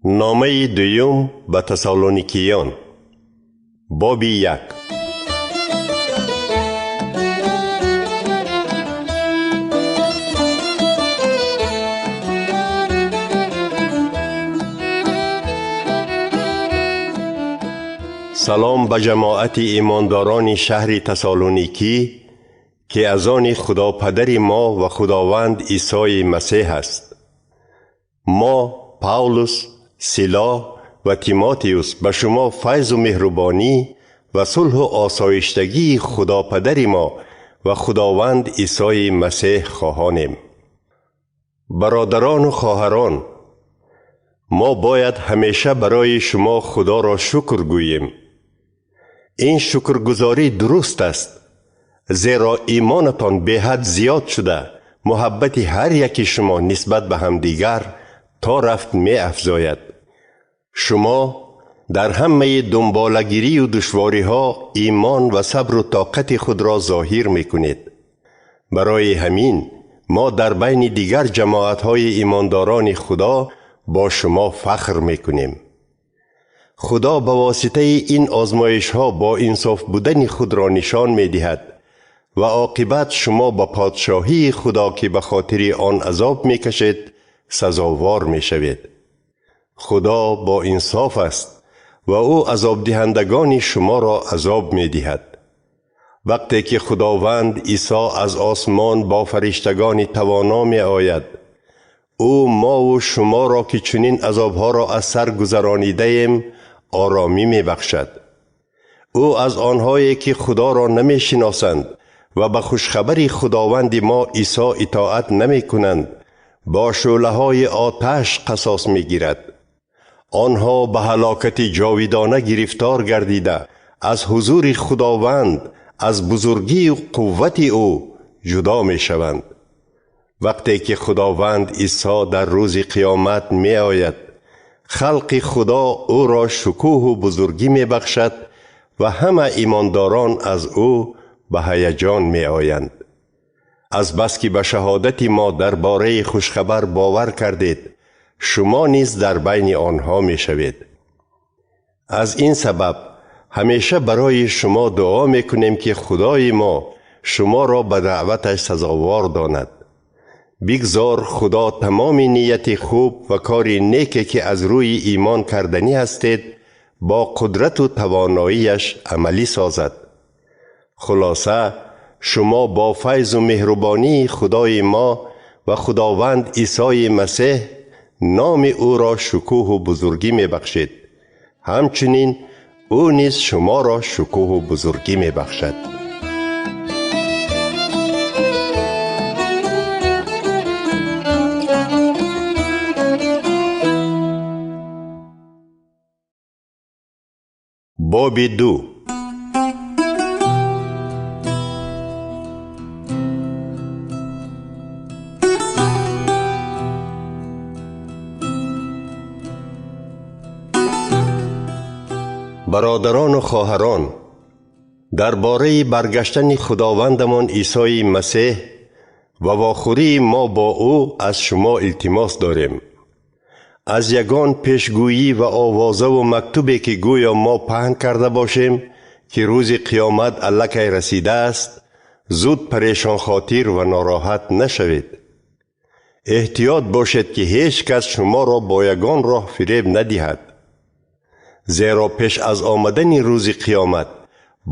Номаи дуюм ба Тасалоникиён, боби 1. Салом ба ҷамоати имондорони шаҳри Тасалоникӣ, ки аз они Худо Падари мо ва Худованд Исои Масеҳ аст. Мо, Павлус, Сила ва Тимотеус, ба шумо файзу меҳрубонӣ ва сулҳу осоиштагии Худо Падари мо ва Худованд Исои Масеҳ хоҳонем. Бародарону хоҳарон, мо бояд ҳамеша барои шумо Худоро шукр гӯем. Ин шукргузорӣ дуруст аст, зеро имонатон беҳад зиёд шуда, муҳаббати ҳар яки шумо нисбат ба ҳамдигар то рафт меафзояд. Шумо дар ҳамаи дунболагирию душвориҳо имон ва сабру тоқати худро зоҳир мекунед. Барои ҳамин мо дар байни дигар ҷамоатҳои имондорони Худо бо шумо фахр мекунем. Худо ба воситаи ин озмоишҳо бо инсоф будани худро нишон медиҳад ва оқибат шумо ба подшоҳии Худо, ки ба хотири он азоб мекашед, сазовор мешавед. Худо бо инсоф аст ва ӯ азобдиҳандагони шуморо азоб медиҳад. Вақте ки Худованд Исо аз осмон бо фариштагони тавоно меояд, ӯ мову шуморо, ки чунин азобҳоро аз сар гузаронидаем, оромӣ мебахшад. Ӯ аз онҳое, ки Худоро намешиносанд ва ба хушхабари Худованди мо Исо итоат намекунанд, бо шӯълаҳои оташ қасос мегирад. Онҳо ба ҳалокати ҷовидона гирифтор гардида, аз ҳузури Худованд, аз бузургию қуввати ӯ ҷудо мешаванд. Вақте ки Худованд Исо дар рӯзи қиёмат меояд, халқи Худо ӯро шукӯҳу бузургӣ мебахшад ва ҳама имондорон аз ӯ ба ҳаяҷон меоянд. Азбаски ба шаҳодати мо дар бораи хушхабар бовар кардед, шумо низ дар байни онҳо мешавед. Аз ин сабаб ҳамеша барои шумо дуо мекунем, ки Худои мо шуморо ба даъваташ сазовор донад. Бигзор Худо тамоми нияти хуб ва кори неке, ки аз рӯи имон карданӣ ҳастед, бо қудрату тавоноияш амалӣ созад. Хулоса, шумо бо файзу меҳрубонии Худои мо ва Худованд Исои Масеҳ номи ӯро шукӯҳу бузургӣ мебахшед. Ҳамчунин ӯ низ шуморо шукӯҳу бузургӣ мебахшад. Боби 2. Бародарону хоҳарон, дар бораи баргаштани Худовандамон Исои Масеҳ ва вохӯрии мо бо ӯ аз шумо илтимос дорем. Аз ягон пешгӯӣ ва овозаву мактубе, ки гӯё мо паҳн карда бошем, ки рӯзи қиёмат аллакай расидааст, зуд парешонхотир ва нороҳат нашавед. Эҳтиёт бошед, ки ҳеҷ кас шуморо бо ягон роҳ фиреб надиҳад. Зеро пеш аз омадани рӯзи қиёмат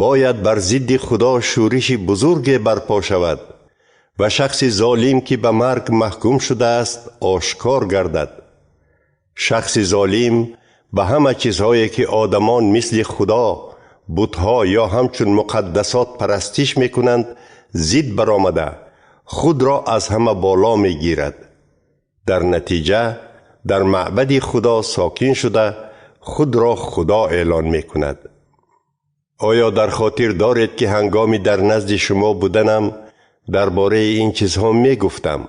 бояд бар зидди Худо шӯриши бузурге барпо шавад ва шахси золим, ки ба марг маҳкум шудааст, ошкор гардад. Шахси золим ба ҳама чизҳое, ки одамон мисли Худо, бутҳо ё ҳамчун муқаддасот парастиш мекунанд, зид баромада, худро аз ҳама боло мегирад. Дар натиҷа дар маъбади Худо сокин шуда, худро Худо эълон мекунад. Оё дар хотир доред, ки ҳангоми дар назди шумо буданам дар бораи ин чизҳо мегуфтам?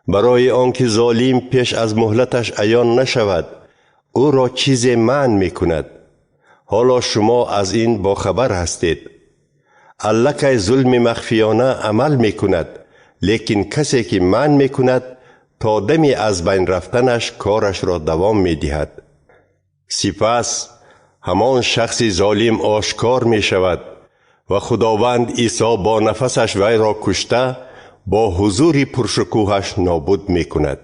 Барои он ки золим пеш аз муҳлаташ аён нашавад, ӯро чизе манъ мекунад. Ҳоло шумо аз ин бохабар ҳастед. Аллакай зулми махфиёна амал мекунад, лекин касе, ки манъ мекунад, то дами аз байн рафтанаш корашро давом медиҳад. Сипас ҳамон шахси золим ошкор мешавад ва Худованд Исо бо нафасаш вайро кушта, бо ҳузури пуршукӯҳаш нобуд мекунад.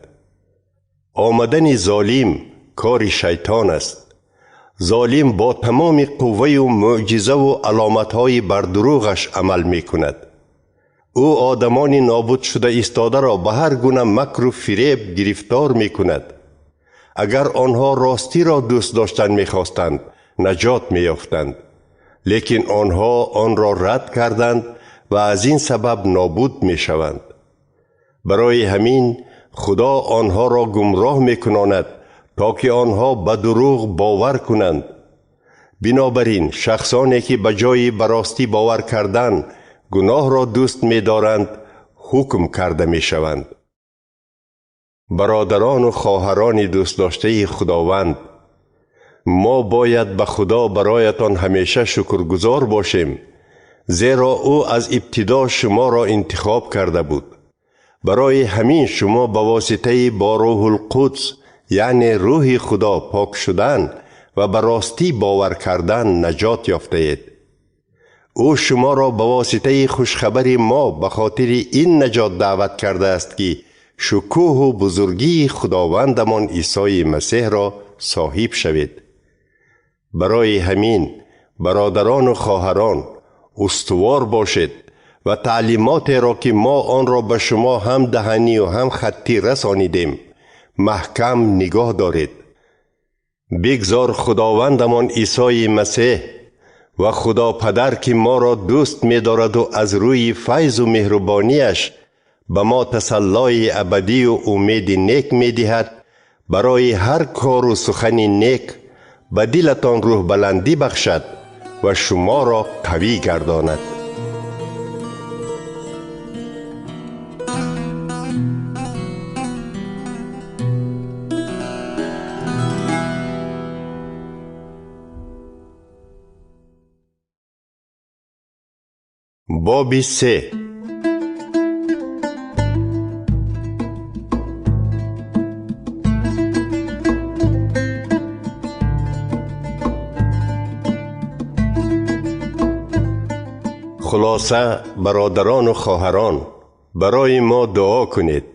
Омадани золим кори шайтон аст. Золим бо тамоми қувваю мӯъҷизаву аломатҳои бардурӯғаш амал мекунад. Ӯ одамони нобудшуда истодаро ба ҳар гуна макру фиреб гирифтор мекунад. Агар онҳо ростиро дӯст доштан мехостанд, наҷот меёфтанд. Лекин онҳо онро рад карданд ва аз ин сабаб нобуд мешаванд. Барои ҳамин Худо онҳоро гумроҳ мекунонад, то ки онҳо ба дурӯғ бовар кунанд. Бинобар ин шахсоне ки ба ҷои ба ростӣ бовар кардан гуноҳро дӯст медоранд, ҳукм карда мешаванд. Бародарону хоҳарони дӯстдоштаи Худованд, мо бояд ба Худо бароятон ҳамеша шукргузор бошем, зеро ӯ аз ибтидо шуморо интихоб карда буд. Барои ҳамин шумо ба воситаи бо Рӯҳулқудс, яъне Рӯҳи Худо пок шудан ва ба ростӣ бовар кардан наҷот ёфтаед. Ӯ шуморо ба воситаи хушхабари мо ба хотири ин наҷот даъват кардааст, ки шукӯҳу бузургии Худовандамон Исои Масеҳро соҳиб шавед. Барои ҳамин, бародарону хоҳарон, устувор бошед ва таълимотеро, ки мо онро ба шумо ҳам даҳанию ҳам хаттӣ расонидем, маҳкам нигоҳ доред. Бигзор Худовандамон Исои Масеҳ ва Худо Падар, ки моро дӯст медораду аз рӯи файзу меҳрубонияш ба мо тасаллои абадию умеди нек медиҳад, барои ҳар кору сухани нек ба дилатон рӯҳбаландӣ бахшад ва шуморо қавӣ гардонад. Боби се. Хулоса, бародарону хоҳарон, барои мо дуо кунед.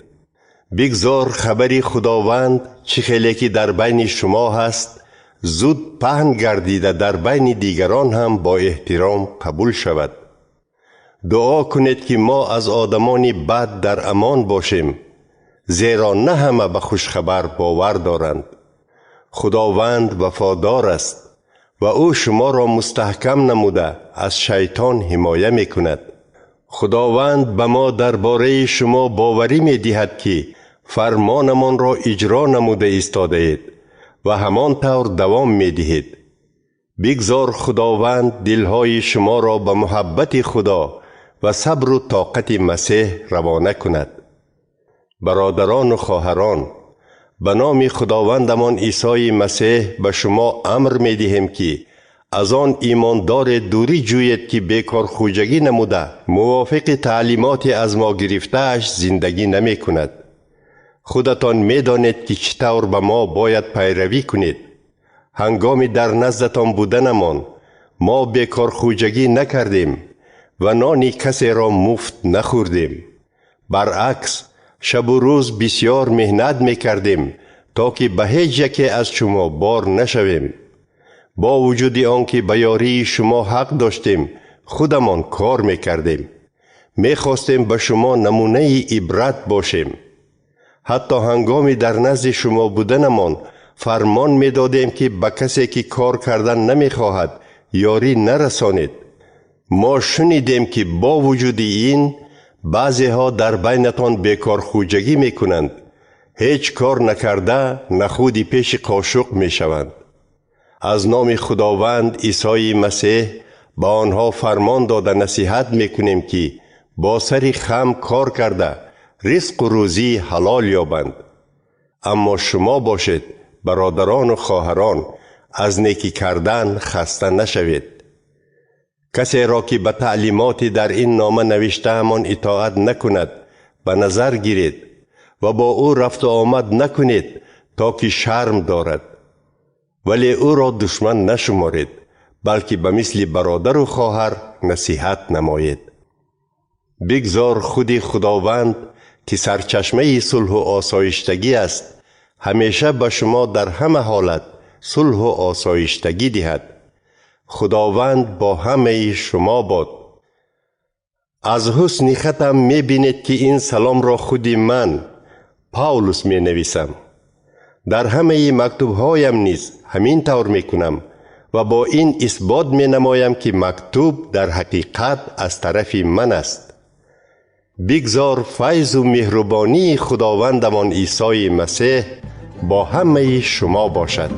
Бигзор хабари Худованд, чӣ хеле ки дар байни шумо ҳаст, зуд паҳн гардида дар байни дигарон ҳам бо эҳтиром қабул шавад. Дуо кунед, ки мо аз одамони бад дар амон бошем, зеро на ҳама ба хушхабар бовар доранд. Худованд вафодор аст ва ӯ шуморо мустаҳкам намуда аз шайтон ҳимоя мекунад. Худованд ба мо дар бораи шумо боварӣ медиҳад, ки фармонамонро иҷро намуда истодаед ва ҳамон тавр давом медиҳед. Бигзор Худованд дилҳои шуморо ба муҳаббати Худо ва сабру тоқати Масеҳ равона кунад. Бародарону хоҳарон, ба номи Худовандамон Исои Масеҳ ба шумо амр медиҳем, ки аз он имондоре дурӣ ҷӯед, ки бекорхӯҷагӣ намуда мувофиқи таълимоти аз мо гирифтааш зиндагӣ намекунад. Худатон медонед, ки чӣ тавр ба мо бояд пайравӣ кунед. Ҳангоми дар наздатон буданамон мо бекорхӯҷагӣ накардем ва нони касеро муфт нахӯрдем. Баръакс, шабу рӯз бисьёр меҳнат мекардем, то ки ба ҳеҷ яке аз шумо бор нашавем. Бо вуҷуди он ки ба ёрии шумо ҳақ доштем, худамон кор мекардем. Мехостем ба шумо намунаи ибрат бошем. Ҳатто ҳангоми дар назди шумо буданамон фармон медодем, ки ба касе, ки кор кардан намехоҳад, ёрӣ нарасонед. Мо шунидем, ки бо вуҷуди ин баъзеҳо дар байнатон бекорхӯҷагӣ мекунанд, ҳеҷ кор накарда нахӯди пеши қошуқ мешаванд. Аз номи Худованд Исои Масеҳ ба онҳо фармон дода насиҳат мекунем, ки бо сари хам кор карда ризқу рӯзии ҳалол ёбанд. Аммо шумо бошед, бародарону хоҳарон, аз некӣ кардан хаста нашавед. Касеро, ки ба таълимоти дар ин нома навиштаамон итоат накунад, ба назар гиред ва бо ӯ рафту омад накунед, то ки шарм дорад. Вале ӯро душман нашуморед, балки ба мисли бародару хоҳар насиҳат намоед. Бигзор худи Худованд, ки сарчашмаи сулҳу осоиштагӣ аст, ҳамеша ба шумо дар ҳама ҳолат сулҳу осоиштагӣ диҳад. Худованд бо ҳамаи шумо бод. Аз ҳусни хатам мебинед, ки ин саломро худи ман, Павлус, менависам. Дар ҳамаи мактубҳоям низ ҳамин тавр мекунам ва бо ин исбот менамоям, ки мактуб дар ҳақиқат аз тарафи ман аст. Бигзор файзу меҳрубонии Худовандамон Исои Масеҳ бо ҳамаи шумо бошад.